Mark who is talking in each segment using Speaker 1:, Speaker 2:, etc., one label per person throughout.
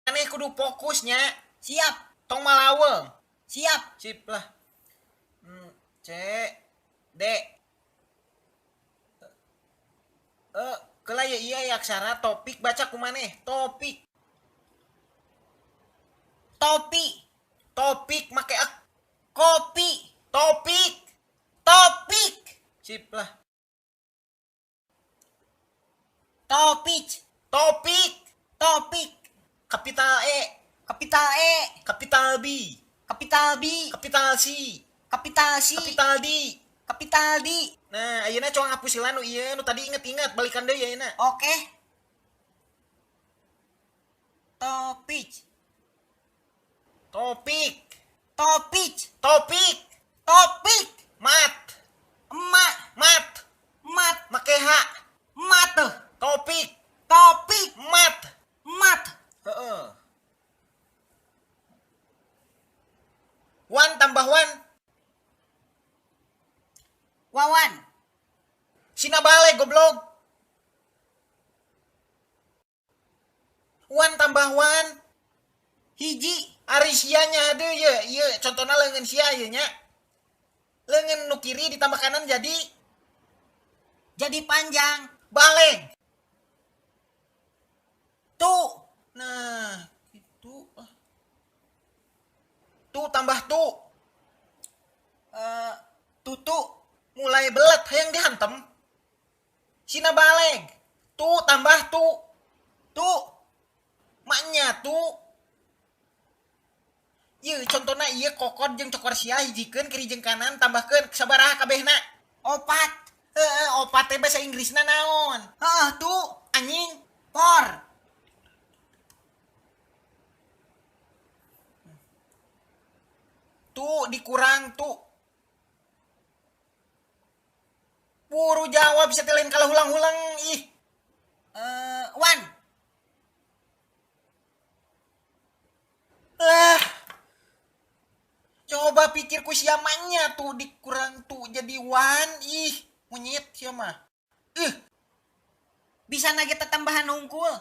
Speaker 1: Maneh kudu fokusnya.
Speaker 2: Siap.
Speaker 1: Tong malaweng.
Speaker 2: Siap.
Speaker 1: Sip lah. C D E keula ye ieu aya aksara topik baca ku maneh. Topik.
Speaker 2: Topi.
Speaker 1: Topik make ek.
Speaker 2: Kopi.
Speaker 1: Topik.
Speaker 2: Topik.
Speaker 1: Sip lah.
Speaker 2: Topik.
Speaker 1: Topik.
Speaker 2: Topik.
Speaker 1: Kapital E.
Speaker 2: Kapital E.
Speaker 1: Kapital B.
Speaker 2: Kapital B.
Speaker 1: Kapital C.
Speaker 2: Kapital C.
Speaker 1: Kapital D.
Speaker 2: Kapital D.
Speaker 1: Nah, ayeuna coba ngapus heula nu ieu nu tadi inget-inget balikan deui ayeuna.
Speaker 2: Oke. Topik.
Speaker 1: Topik.
Speaker 2: Topik.
Speaker 1: Topik.
Speaker 2: Topik.
Speaker 1: Mat.
Speaker 2: Emak.
Speaker 1: Mat.
Speaker 2: Mat.
Speaker 1: Make H.
Speaker 2: Mat.
Speaker 1: Topik.
Speaker 2: Topik.
Speaker 1: Mat.
Speaker 2: Mat.
Speaker 1: Heeh. Wan tambah wan.
Speaker 2: Wawan.
Speaker 1: Sina balik goblok. Wan tambah wan.
Speaker 2: Hiji.
Speaker 1: Ari sia nya deui ye, ieu contona leungeun sia ieu nya. Leungeun nu kiri ditambah kanan jadi
Speaker 2: panjang.
Speaker 1: Baleg.
Speaker 2: Tu.
Speaker 1: Nah, itu. Tu tambah tu.
Speaker 2: Tutu.
Speaker 1: Mulai belet hayang dihantem. Sina baleg. Tu tambah tu.
Speaker 2: Tu.
Speaker 1: Maknya tu. Ieu contona ieu kokod jeung cokor sia hijikeun kiri jeung kanan tambahkeun sabaraha kabehna?
Speaker 2: Opat.
Speaker 1: Heeh, opat teh bahasa Inggrisna naon?
Speaker 2: Heeh, tu.
Speaker 1: Anjing.
Speaker 2: Por.
Speaker 1: Tu dikurang tu. Buru jawab bisa lain kalau hulang-hulang ih.
Speaker 2: Wan.
Speaker 1: Lah. Coba pikir ku siamanya tuh dikurang tuh jadi wan ih monyet sia mah. Ih.
Speaker 2: Bisa nage tambahan unggul.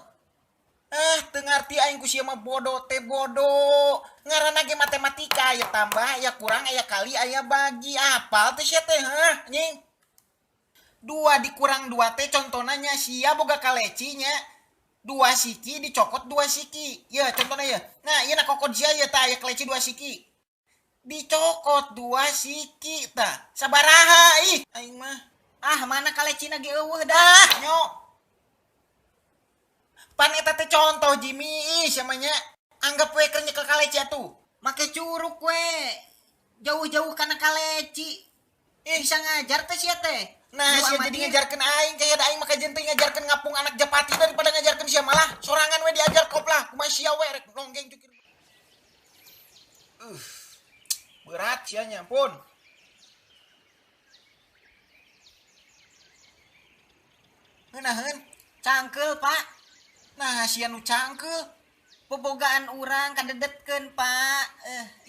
Speaker 1: Ah, teu ngarti aing ku sia mah bodoh teh bodoh. Ngaranna ge matematika aya tambah, aya kurang, aya kali, aya bagi. Apal teh sia teh, hah, anjing. 2 dikurang 2 teh contohna nya sia boga kaleci nya. 2 siki dicokot 2 siki. Ya contohna ya. Nah, ieu na kokot sia ya tah aya kaleci 2 siki. Dicokot 2 siki tah. Sabaraha ih aing mah.
Speaker 2: Ah, mana kalecina ge eueuh dah.
Speaker 1: Nyo. Pan eta teh contoh Jimmy ih sia mah nya. Anggap we keur nyekel kaleci atuh.
Speaker 2: Make curug we. Jauh-jauh kana kaleci. Bisa ngajar teh sia teh.
Speaker 1: Nah, sia jadi ngajarkeun aing kayak da aing mah kajeun teh ngajarkeun ngapung anak japati daripada ngajarkeun sia malah sorangan we diajar kop lah. Kumaha sia we rek nonggeng cukir. Berat sia nya ampun. Ngeunaheun
Speaker 2: cangkeul, Pak.
Speaker 1: Nah, sia nu cangkeul.
Speaker 2: Bobogaan urang kadedetkeun, Pak.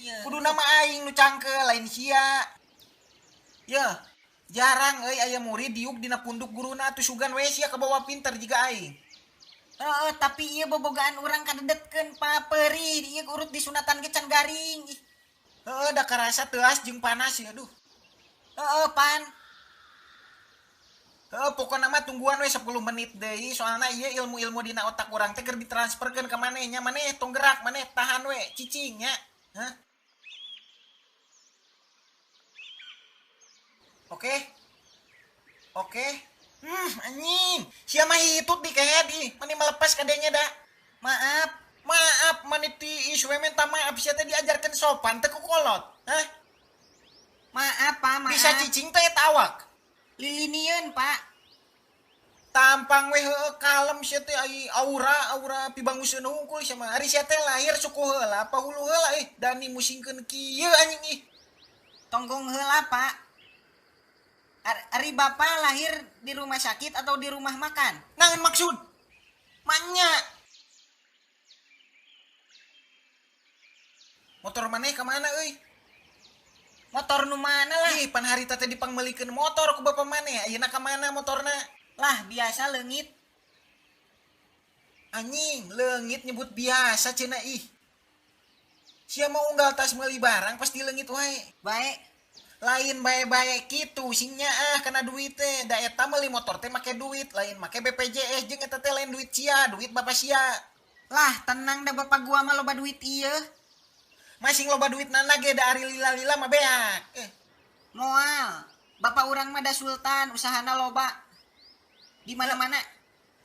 Speaker 2: Ieu.
Speaker 1: Kudu nama aing nu cangkeul lain sia. Yeuh. Jarang euy aya murid diuk dina punduk guruna atuh sugan we sia kabawa pinter jiga aing.
Speaker 2: Heeh, tapi ieu bobogaan urang kadedetkeun, Pak. Perih ieu urut disunatan ge can garing. Ih.
Speaker 1: Heeh, da karasa teuas jeung panas ya aduh.
Speaker 2: Heeh, pan.
Speaker 1: Heeh, pokona mah tungguan we 10 menit deui soalna ieu ilmu-ilmu dina otak urang teh keur ditransferkeun ka maneh nya, maneh tong gerak, maneh tahan we cicing nya. Hah? Oke. Oke. Anjing. Sia mah hitut di kayak di. Mani melepas kadenya dah.
Speaker 2: Maaf.
Speaker 1: Maaf mani tiis we minta maaf sia teh diajarkeun sopan teh ku kolot. Hah?
Speaker 2: Maaf, Pak, maaf.
Speaker 1: Bisa cicing teh eta awak.
Speaker 2: Lilinieun, Pak.
Speaker 1: Tampang we heueuh kalem sia teh ai aura pibanguseun hungkul sia mah. Ari sia teh lahir suku heula apa hulu heula ih dani musingkeun kieu anjing ih.
Speaker 2: Tonggong heula, Pak. Ari bapak lahir di rumah sakit atau di rumah makan?
Speaker 1: Naon maksud? Manya. Motor maneh ka mana euy?
Speaker 2: Motor nu mana lah?
Speaker 1: Ih, pan harita teh dipangmeulikeun motor ku bapak maneh. Ayeuna ka mana motorna?
Speaker 2: Lah, biasa leungit.
Speaker 1: Anjing, leungit nyebut biasa cenah ih. Sia mau unggal tas meuli barang pasti leungit wae.
Speaker 2: Bae.
Speaker 1: Lain bae-bae kitu singnya ah kana duit teh. Da eta meuli motor teh make duit, lain make BPJS jeung eta teh lain duit sia, duit bapak sia.
Speaker 2: Lah tenang da bapak gua mah loba duit ieu.
Speaker 1: Masing loba duit nana ge da ari lila-lila mah beak.
Speaker 2: Moal. Bapak urang mah da sultan, usahana loba. Di mana-mana.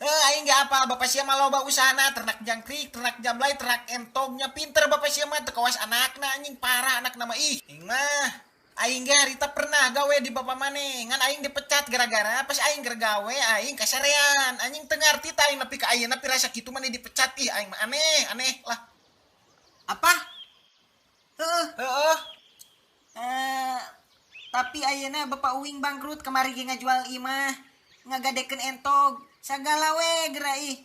Speaker 1: Aing ge apal bapak sia mah loba usahana, ternak jangkrik, ternak jablay, ternak entognya pinter bapak sia mah teu kawas anakna anjing parah anakna mah ih. Aing mah aing ge harita pernah gawe di bapak maneh, ngan aing dipecat gara-gara pas aing keur gawe aing kasarean. Anjing teu ngarti tah aing nepi ka ayeuna pirasa kitu maneh dipecat ih aing mah aneh, aneh lah.
Speaker 2: Apa? Heeh.
Speaker 1: Heeh.
Speaker 2: Tapi ayeuna bapak uing bangkrut kamari ge ngajual imah, ngagadekeun entog. Sagala we geura ih.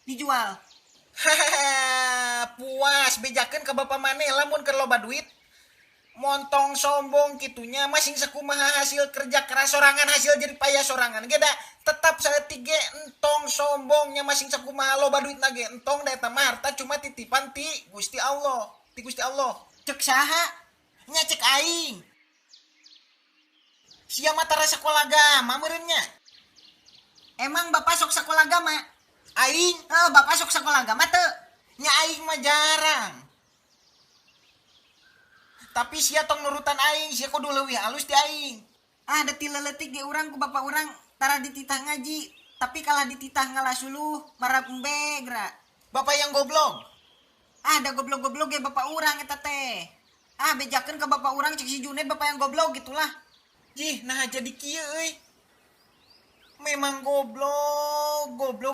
Speaker 2: Dijual.
Speaker 1: Hahaha, puas bejakeun ka bapak maneh lamun keur loba duit. Montong sombong kitunya masing sakumaha hasil kerja keras sorangan hasil jadi payah sorangan ge da tetap saeutik ge entong sombongnya masing sakumaha loba duit na ge entong da eta mah harta cuma titipan ti Gusti Allah, ti Gusti Allah.
Speaker 2: Cek saha?
Speaker 1: Nya cek aing. Sia mah tara sakola agama meureun nya.
Speaker 2: Emang bapak sok sekolah agama?
Speaker 1: Aing?
Speaker 2: Bapak sok sekolah agama teu?
Speaker 1: Nya aing mah jarang. Tapi sia tong nurutan aing, sia kudu leuwih alus ti aing.
Speaker 2: Ah, da ti leuletik ge urang ku bapak urang tara dititah ngaji, tapi kalah dititah ngalasuluh, marab embe geura.
Speaker 1: Bapak yang goblok.
Speaker 2: Ah, da goblok-goblok ge bapak urang eta teh. Ah, bejakeun ka bapak urang cek si Junet bapak yang goblok gitulah.
Speaker 1: Jih, nah jadi kieu euy. Memang goblok, goblok.